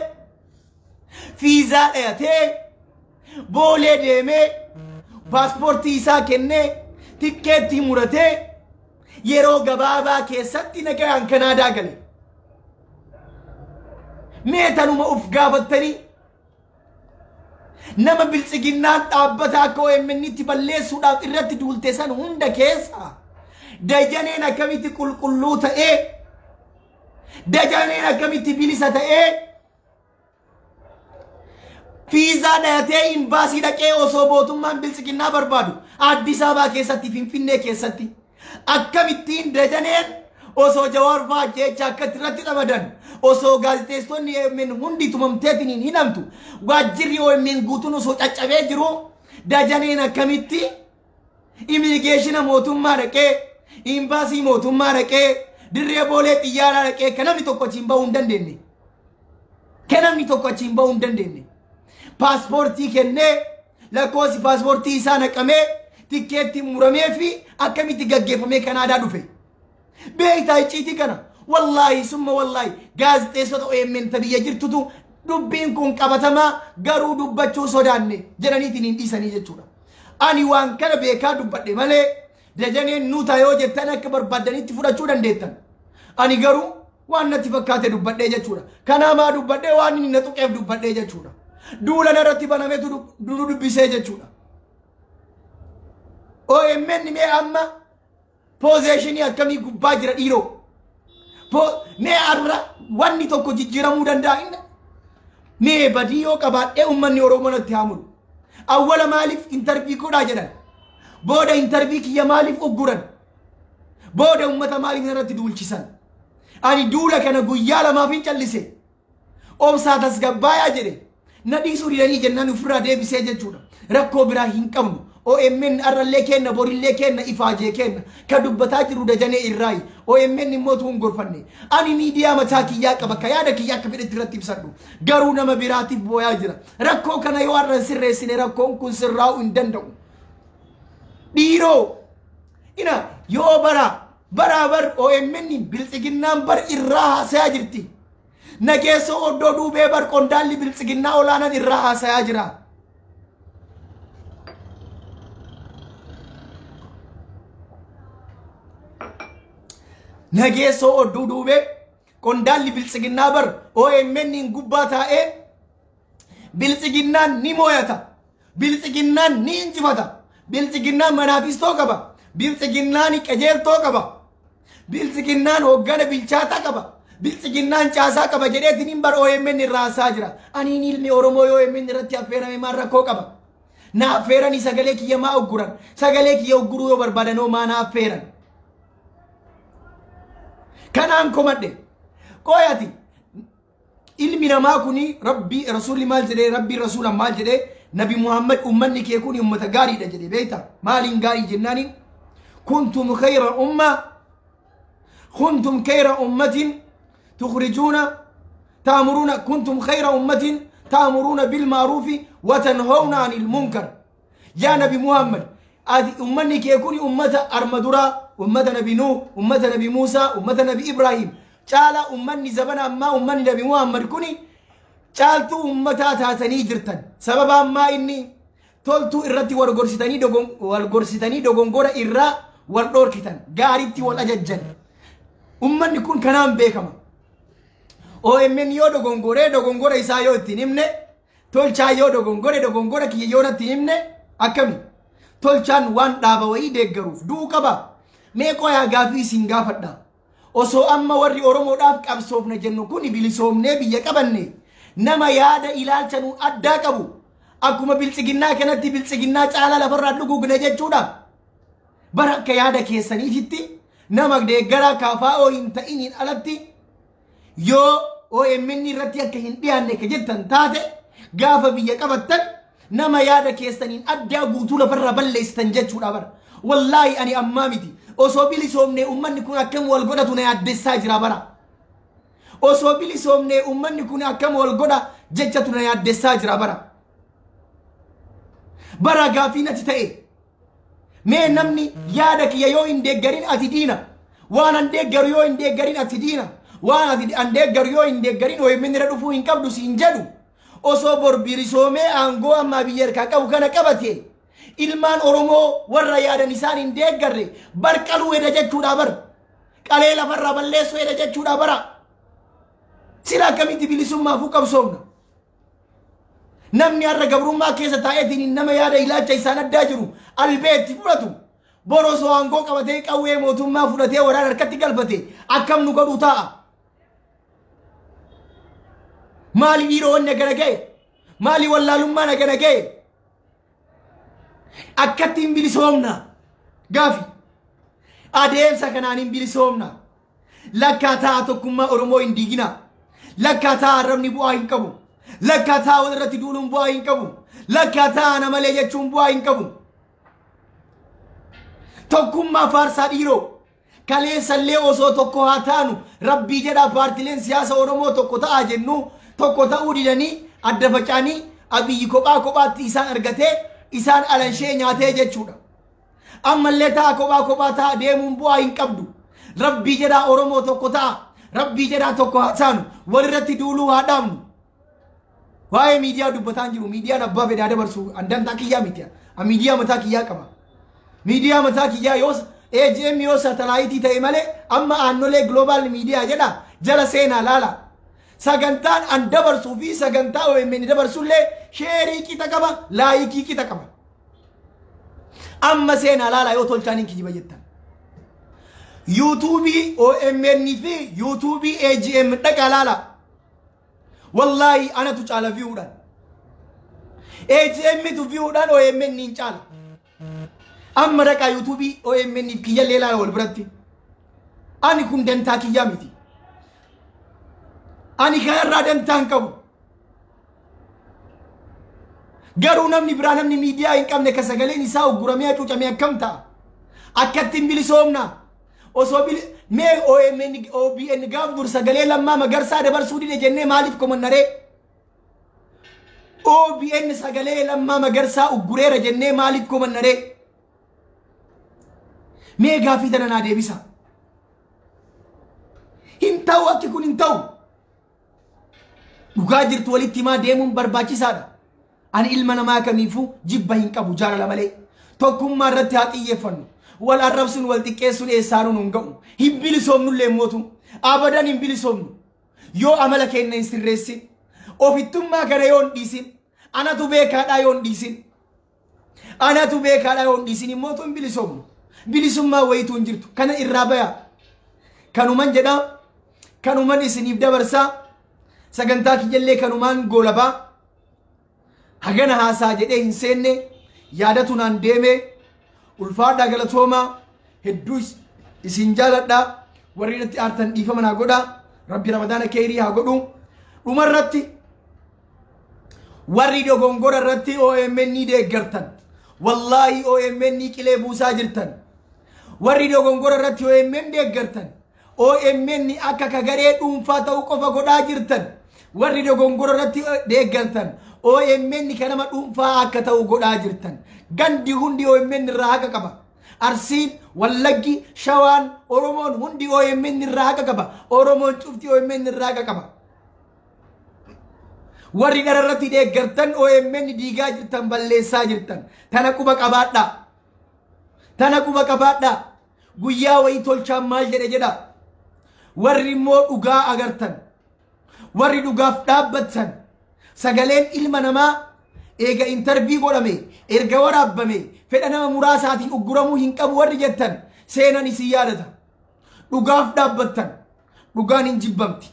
fiizaa dhayatee, Boolee deemee, paaspoortii isaa kennee, tikkeettii muratee, yeroo gabaabaa keessatti nagaan Kanaadaa gale. Mee tanuma uf gaafattanii nama biltsiginnaan dhaabbata akka OMN itti balleessuudhaaf irratti duulte san hunda keessa Dajaneen akkamitti qulqulluu ta'ee, Dajaneen akkamitti bilisa ta'ee, fiizaa dhayatee imbaasii dhaqee osoo mootummaan biltsiginnaa barbaadu Addis Ababaa keessatti Finfinnee keessatti akkamittiin Dajaneen osoo Jawaar fa'aa jecha akka irratti ramadan osoo gaazexeessitoonni OMN hundi tumamteetiin hin hidhamtu waajjirri OMN guutuun osoo caccabee jiru Dajaneen akkamitti immigireeshina mootummaa dhaqee imbaasii mootummaa dhaqee dirree Boolee xiyyaaraa dhaqee kan namni tokko achiin bahuu hin dandeenye. Kan namni tokko achiin bahuu hin dandeenye. Paaspoortii kennee lakkoofsi paaspoortii isaa naqamee tikkeetti muramee fi akkamitti gaggeeffamee Kanaadaa dhufe. Beektaa icciitii kana wallaahi summa wallaahi gaazexeessota OMN ta biyya jirtutu dubbiin kun qabatamaa garuu dubbachuu sodaanne jedhaniitiin hin dhiisanii jechuudha. Ani waan kana beekaa dubbadhe malee Dajaneen nuuta yoo jettan akka barbaaddanitti fudhachuu dandeettan. Ani garuu waan natti fakkaate dubbadhee jechuudha. Kanaa maa dubbadhee waan inni na tuqeef dubbadhee jechuudha. Duula narratti banametu nu dubbisee jechuudha. OMN mee amma poozeshinii akkamii gubbaa jira dhiiroo? Mee arra wanni tokko jijjiiramuu danda'a inni? Mee badii yoo qabaadhee uummanni Oromoo natti haa muru. Awwala maaliif intarvii godhaa jedhan? Booda intarvii kiyya maaliif ugguran? Booda uummata maaliif narratti duulchisan? Ani duula kana guyyaa lamaaf hin callise. Obsaa tasgabbaayaa jedhe. Na dhiisuu didanii jennaan ofirraa deebisee jechuudha. Rakkoo biraa hin qabnu. OMN arrallee kenna, borillee kenna, ifaajee kenna. Ka dubbataa jiru Dajanee irraayi. OMN immoo tuun gorfanne. Ani miidiyaa mataa kiyyaa qaba. Ka yaada kiyyaa akka fedhetti irratti ibsadhu. Garuu nama biraatiif booyaa jira. Rakkoo kana yoo har'a sirreessine rakkoon kun sirraa'uu hin danda'u. Dhiiroo ina yoo bara baraa bar OMN biltsiginnaan bar irraa haasayaa jirti. Nageessoo oddoo duubee bar qondaalli biltsiginnaa olaanaan irraa haasayaa jira. Nageessoo oddoo duubee qondaalli biltsiginnaa bar OMN gubbaa taa'ee biltsiginnaan ni mooyata. Biltsiginnaan ni injifata. Biltsiginnaan manaafistoo qaba. Biltsiginnaan qajeeltoo qaba. Biltsiginnaan hoggana bilchaataa qaba. Biltsiginnaan caasaa qaba jedheetiin bar OMN irraa haasaa jira. Aniin ilmi Oromoo yoo OMN irratti affeerame maal rakkoo qaba? Na affeeranii sagalee kiyya maa ugguran? Sagalee kiyya ugguruu yoo barbaadanoo maa na affeeran? Kanaan komadhe. Qoyati ilmi namaa kuni Rabbii Rasuulli maal jedhee Rabbii Rasuula maal jedhee Nabi Muhammad ummanni kee kun ummata gaariidha jedhe beektaa? Maaliin gaarii jennaaniin? Kuntum khayra umma kuntum khayra ummatin tukhrijuuna ta'muruuna kuntum khayra ummatin ta'muruuna bil ma'ruufi wa tanhawna 'anil munkar. Yaa Nabi Muhammad ati ummanni kee kun ummata arma duraa ummata Nabi Nuh ummata Nabi Muusaa ummata Nabi Ibrahim caala ummanni zabana ammaa ummanni Nabi Muhammad kuni caaltuu ummataa taatanii jirtan. Sababa ammaa inni toltuu irratti wal gorsitanii dogongora irraa wal dhorkitan gaariitti wal ajajjan. Ummanni kun kanaan beekama. OMN yoo dogongoree dogongora isaa yoo ittiin himne tolchaa yoo dogongore dogongora kiyya yoo natti himne akkami? Tolchaan waan dhaaba wayii deeggaruuf du'uu qaba. Mee qoyaa gaafii isin gaafadha. Osoo amma warri Oromoodhaaf qabsoofna jennu kun bilisoomnee biyya qabanne nama yaada ilaalcha nu addaa qabu akkuma biltsiginnaa kanatti biltsiginnaa caalaa lafarraa dhuguugne jechuudha. Bara akka yaada keessaniititti nama deeggaraa KFO hin ta'iniin alatti yoo OMN irratti akka hin dhiyaanne ka jettan taate gaafa biyya qabattan nama yaada keessaniin addaa guutuu lafarraa balleessitan jechuudha bara. Wallaahi ani ammaa miti. Osoo bilisoomnee uummanni kun akkam wal godhatu na yaaddessaa jira bara. Osoo bilisoomnee uummanni kun akkam wal godha jechatu na yaaddessaa jira bara. Bara gaafii natti ta'e. Mee namni yaada kiyya yoo hin deeggarin ati diina. Waan an deeggaru yoo hin deeggarin ati diina. Waan ati an deeggaru yoo hin deeggarin OMN irra dhufuu hin qabdu siin jedhu. Osoo bor bilisoomee aangoo ammaa biyya harkaa qabu kana qabate ilmaan Oromoo warra yaadan isaan hin deeggarre barqaluu hedha jechuudha bara. Qalee lafarraa balleessuu hedha jechuudha bara. Sila akkamitti bilisummaafuu qabsoomna? Namni har'a gabrummaa keessa taa'eetiin nama yaada ilaalcha isaan addaa jiru albeetti fudhatu. Bor osoo aangoo qabatee qawwee mootummaa fudhatee waraana harkatti galfate akkam nu godhu taa'a? Maali dhiiroo wanni agana ga'e? Maali wallaalummaan agana ga'e? Akkatti hin bilisoomna gaafi. Adeemsa kanaan hin bilisoomna. Lakkaa ta'a tokkummaa Oromoo hin diigina. Lakkaa ta'a arrabni bu'aa hin qabu. Lakkaa ta'a walirratti duuluun bu'aa hin qabu. Lakkaa ta'a nama malee jechuun bu'aa hin qabu. Tokkummaa faarsaa dhiiroo. Kaleessallee osoo tokko haa taanu Rabbii jedhaa paartileen siyaasa Oromoo tokko ta'aa jennu tokko ta'uu didanii adda faca'anii Abiyyi kophaa kophaatti isaan argatee isaan alanshee nyaatee jechuudha. Ammallee ta'a kophaa kophaa ta'a deemuun bu'aa hin qabdu. Rabbii jedhaa Oromoo tokko ta'a. Rabbii jedhaa tokko haa taanu. Walirratti duuluu haa dhaabnu. Waa'ee miidiyaa dubbataan jiru. Miidiyaan abbaa fedhaa dabarsu dantaa kiyyaa miti. Miidiyaa mataa kiyyaa qaba. Miidiyaa mataa kiyyaa yoo AGM yoo saatalaayitii ta'e malee amma aannolee global miidiyaa jedha jala seenaa laala. Sagantaan an dabarsuu fi sagantaa OMN dabarsullee sheerii qixa qaba, laayikii qixa qaba. Amma seenaa laala yoo tolchaan hin kijiba jettan. YouTubeii OMN fi YouTubeii AGM dhaqa laala. Wallaahi anatu caala vi'uudhaan. AGM tu vi'uudhaan OMN hin caala. Amma dhaqaa YouTubeii OMN kiyyallee laala wal biratti. Ani kun dantaa kiyyaa miti. Ani kanarraa dantaa hin qabu. Garuu namni biraa namni miidiyaa hin qabne ka sagaleen isaa ugguramee hacuucamee akkam ta'a? Akkatti hin bilisoomna. Osoo mee OMN OBN gaaf dur sagalee Lammaa Magarsaa dabarsuu dide jennee maaliif komannaree? OBN sagalee Lammaa Magarsaa uggureera jennee maaliif komannaree? Mee gaaffii tana naa deebisa. Hin ta'u, akki kun hin ta'u. Dhugaa jirtu walitti himaa deemuun barbaachisaadha. Ani ilma namaa kamiifuu jibba hin qabu, jaalala malee. Tokkummaa irratti haa xiyyeeffannu. Wal arrabsuun wal xiqqeessuun eessaanuu nun ga'u. Hin bilisoomnullee mootu. Abadan hin bilisoomnu. Yoo amala keenya hin sirreessin. Ofittummaa kana yoo hin dhiisin. Anatu beekaadhaa yoo hin dhiisin. Anatu beekaadhaa yoo hin dhiisin immootu hin bilisoomnu. Bilisummaa wayituu hin jirtu. Kana irraa bayaa. Kanuman jedhaa. Kanuman isiniif dabarsaa. Sagantaa kiyyallee kanumaan goolabaa. Hagana haasaa jedhee hin seenne yaadatu naan deeme. Ulfaadhaa galatoomaa, hedduu isin jaaladhaa. Warri irratti aartan dhiifama naa godhaa. Rabbi ramadaana keerii haa godhu. Dhumarratti warri dogongora irratti OMN deeggartan, wallaahi OMN qilee buusaa jirtan. Warri dogongora irratti OMN deeggartan, OMN akka kagaree dhuunfaa ta'uu qofa godhaa jirtan. Warri dogongora irratti deeggartan OMN kan nama dhuunfaa akka ta'u godhaa jirtan. Gandi hundi OMN irraa haqa qaba. Arsiin, Wallaggi, Shawaan, Oromoon hundi OMN irraa haqa qaba. Oromoon cufti OMN irraa haqa qaba. Warri dhara irratti deeggartan OMN diigaa jirtan, balleessaa jirtan. Tana quba qabaadhaa. Tana quba qabaadhaa. Guyyaa wayii tolchaan maal jedhe jedha. Warri immoo dhugaa agartan, warri dhugaaf dhaabbattan, sagaleen ilma namaa eega intarvii godhame, erga waraabbame, fedha nama muraasaatiin ugguramuu hin qabu warri jettan, seenan isin yaadata. Dhugaaf dhaabbattan, dhugaan hin jibbamti.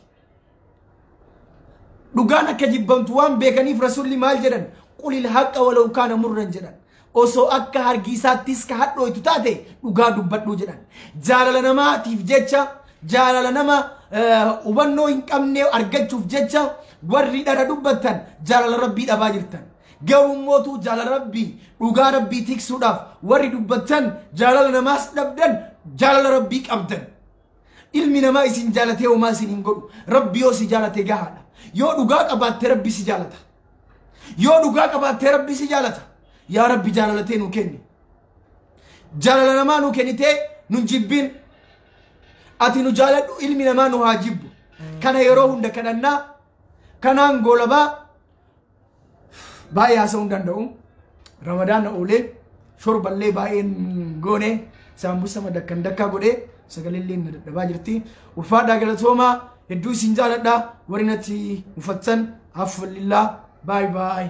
Dhugaan akka jibbamtu waan beekaniif Rasuulli maal jedhan? Qulil haqqa walau kaana murran jedhan. Osoo akka hargiisaattis ka hadhooytu taate dhugaa dubbadhuu jedhan. Jaalala namaatiif jecha, jaalala nama hubannoo hin qabne argachuuf jecha warri dhara dubbattan jaalala Rabbii dhabaa jirtan. Garuu mootuu jaalala Rabbii, dhugaa Rabbii tiksuudhaaf warri dubbattan jaalala namaas dhabdan, jaalala Rabbii qabdan. Ilmi namaa isin jaalatee homaa isin hin godhu. Rabbi yoo si jaalate gahaadha. Yoo dhugaa qabaatte Rabbi si jaalata. Yoo dhugaa qabaatte Rabbi si jaalata. Yaa Rabbi jaalalatee nuu kenni. Jaalala namaa nuu kennitee nun jibbin. Ati nu jaaladhu, ilmi namaa nu haa jibbu. Kana yeroo hunda kadhannaa. Kanaan goolabaa. Baay'ee haasa'uu hin danda'u. Ramadaana oolee shorballee baay'een goone, saambusa madakkan dakkaa godhee sagalee na dadhabaa jirti. Ulfaadhaa galatoomaa, hedduu isin jaaladha. Warri natti ufattan afwalillaa. Baay baay.